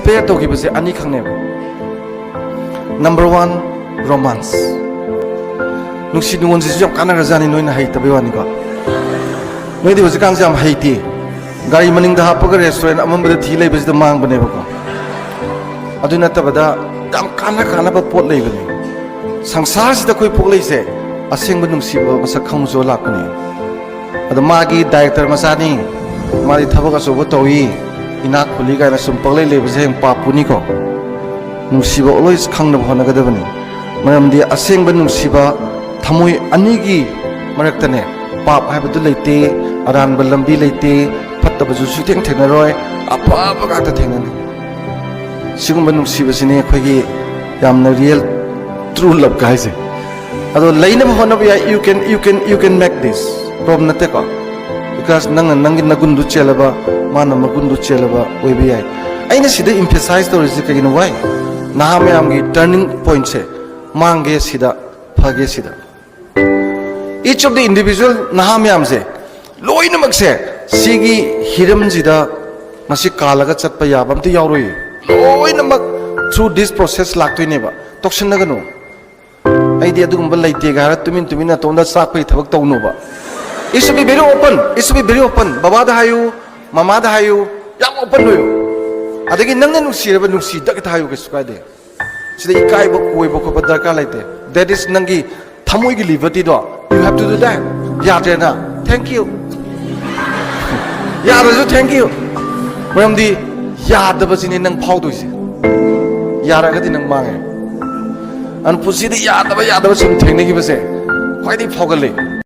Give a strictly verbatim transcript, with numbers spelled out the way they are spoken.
ꯄꯦꯌꯔ ꯇꯧꯈꯤꯕꯁꯦ ꯑꯅꯤꯈꯛꯅꯦꯕ꯫ Number one, romance. ꯅꯨꯡꯁꯤ ꯅꯨꯡꯉꯣꯟꯁꯤꯁꯨ ꯌꯥꯝ ꯀꯥꯟꯅꯈ꯭ꯔꯖꯥꯠꯅꯤ, ꯅꯣꯏꯅ ꯍꯩꯇꯕꯩ ꯋꯥꯅꯤꯀꯣ꯫ ꯅꯣꯏꯗꯤ ꯍꯧꯖꯤꯛꯀꯥꯟꯁꯦ ꯌꯥꯝ ꯍꯩꯇꯦ꯫ ꯒꯥꯔꯤ ꯃꯅꯤꯡꯗ ꯍꯥꯞꯄꯒ ꯔꯦꯁꯇꯨꯔꯦꯟ ꯑꯃꯝꯕꯗ ꯊꯤ ꯂꯩꯕꯁꯤꯗ ꯃꯥꯡꯕꯅꯦꯕꯀꯣ꯫ ꯑꯗꯨ ꯅꯠꯇꯕꯗ ꯌꯥꯝ ꯀꯥꯟꯅ ꯀꯥꯟꯅꯕ ꯄꯣꯠ ꯂꯩꯕꯅꯦ꯫ ꯁꯪꯁꯥꯔꯁꯤꯗ ꯑꯩꯈꯣꯏ ꯄꯣꯛꯂꯛꯏꯁꯦ ꯑꯁꯦꯡꯕ ꯅꯨꯡꯁꯤꯕ ꯃꯁꯛ ꯈꯪꯉꯨꯁꯨ ꯂꯥꯛꯄꯅꯦ꯫ ꯑꯗꯣ ꯃꯥꯒꯤ ꯗꯥꯏꯔꯦꯛꯇꯔ ꯃꯆꯥꯅꯤ, ꯃꯥꯗꯤ ꯊꯕꯛ ꯑꯆꯧꯕ ꯇꯧꯏ, ꯏꯅꯥꯛ ꯈꯨꯜꯂꯤ ꯀꯥꯏꯅ ꯁꯨꯝ ꯄꯪꯂꯩ ꯂꯩꯕꯁꯦ ꯍꯌꯦꯡ ꯄꯥꯞꯄꯨꯅꯤꯀꯣ꯫ ꯅꯨꯡꯁꯤꯕ always ꯈꯪꯅꯕ ꯍꯣꯠꯅꯒꯗꯕꯅꯤ꯫ ꯃꯔꯝꯗꯤ ꯑꯁꯦꯡꯕ ꯅꯨꯡꯁꯤꯕ ꯊꯃꯣꯏ ꯑꯅꯤꯒꯤ ꯃꯔꯛꯇꯅꯦ, ꯄꯥꯞ ꯍꯥꯏꯕꯗꯨ ꯂꯩꯇꯦ, ꯑꯔꯥꯟꯕ ꯂꯝꯕꯤ ꯂꯩꯇꯦ, ꯐꯠꯇꯕꯁꯨ ꯁꯨꯛꯊꯦꯡ ꯊꯦꯡꯅꯔꯣꯏ, ꯑꯐꯕ ꯉꯥꯛꯇ ꯊꯦꯡꯅꯅꯤ꯫ ꯁꯤꯒꯨꯝꯕ ꯅꯨꯡꯁꯤꯕꯁꯤꯅꯤ ꯑꯩꯈꯣꯏꯒꯤ ꯌꯥꯝꯅ real true love ꯍꯥꯏꯁꯦ꯫ ꯑꯗꯣ ꯂꯩꯅꯕ ꯍꯣꯠꯅꯕ ꯌꯥꯏ, you can, you can, you can make this, problem ꯅꯠꯇꯦꯀꯣ꯫ Because ꯅꯪꯅ ꯅꯪꯒꯤ ꯅꯒꯨꯟꯗꯨ ꯆꯦꯜꯂꯕ, ꯃꯥꯅ ꯃꯒꯨꯟꯗꯨ ꯆꯦꯜꯂꯕ ꯑꯣꯏꯕ ꯌꯥꯏ꯫ ꯑꯩꯅ ꯁꯤꯗ emphasize ꯇꯧꯔꯤꯁꯦ ꯀꯩꯒꯤꯅꯣ? Why? ꯅꯍꯥ ꯃꯌꯥꯝꯒꯤ turning pointꯁꯦ ꯃꯥꯡꯒꯦ ꯁꯤꯗ, ꯐꯒꯦ ꯁꯤꯗ꯫ Each of the individual ꯅꯍꯥ ꯃꯌꯥꯝꯁꯦ ꯂꯣꯏꯅꯃꯛꯁꯦ ꯁꯤꯒꯤ ꯍꯤꯔꯝꯁꯤꯗ ꯉꯁꯤ ꯀꯥꯜꯂꯒ ꯆꯠꯄ ꯌꯥꯕ ꯑꯝꯇ ꯌꯥꯎꯔꯣꯏ꯫ ꯂꯣꯏꯅꯃꯛ through this process ꯂꯥꯛꯇꯣꯏꯅꯦꯕ꯫ ꯇꯧꯁꯤꯟꯅꯒꯅꯨ꯫ "ꯑꯩꯗꯤ ꯑꯗꯨꯒꯨꯝꯕ ꯂꯩꯇꯦꯒ" ꯍꯥꯏꯔ ꯇꯨꯃꯤꯟ ꯇꯨꯃꯤꯟ ꯅꯇꯣꯝꯗ ꯆꯥꯛꯄꯒꯤ ꯊꯕꯛ ꯇꯧꯅꯨꯕ꯫ It should be very open, it should be very open꯫ ꯕꯕꯥꯗ ꯍꯥꯏꯌꯨ, ꯃꯃꯥꯗ ꯍꯥꯏꯌꯨ, ꯌꯥꯝ open ꯑꯣꯏꯌꯨ꯫ ꯑꯗꯒꯤ ꯅꯪꯅ ꯅꯨꯡꯁꯤꯔꯕ ꯅꯨꯡꯁꯤꯗ ꯈꯤꯇ ꯍꯥꯏꯌꯨ, ꯀꯩꯁꯨ ꯀꯥꯏꯗꯦ꯫ ꯁꯤꯗ ꯏꯀꯥꯏꯕ ꯀꯣꯏꯕ ꯈꯣꯠꯄ ꯗꯔꯀꯥꯔ ꯂꯩꯇꯦ꯫ That is ꯅꯪꯒꯤ ꯊꯃꯣꯏꯒꯤ libertyꯗꯣ, you have to do that꯫ ꯌꯥꯗ꯭ꯔꯦꯅ, thank you꯫ ꯌꯥꯗ꯭ꯔꯁꯨ thank you꯫ ꯃꯔꯝꯗꯤ ꯌꯥꯗꯕꯁꯤꯅꯤ ꯅꯪ ꯐꯥꯎꯗꯣꯏꯁꯦ꯫ ꯌꯥꯔꯒꯗꯤ ꯅꯪ ꯃꯥꯡꯉꯦ꯫ ꯑꯗꯨꯅ ꯄꯨꯟꯁꯤꯗ ꯌꯥꯗꯕ ꯌꯥꯗꯕ ꯁꯨꯝ ꯊꯦꯡꯅꯈꯤꯕꯁꯦ ꯈ꯭ꯋꯥꯏꯗꯒꯤ ꯐꯥꯎꯒꯜꯂꯤ꯫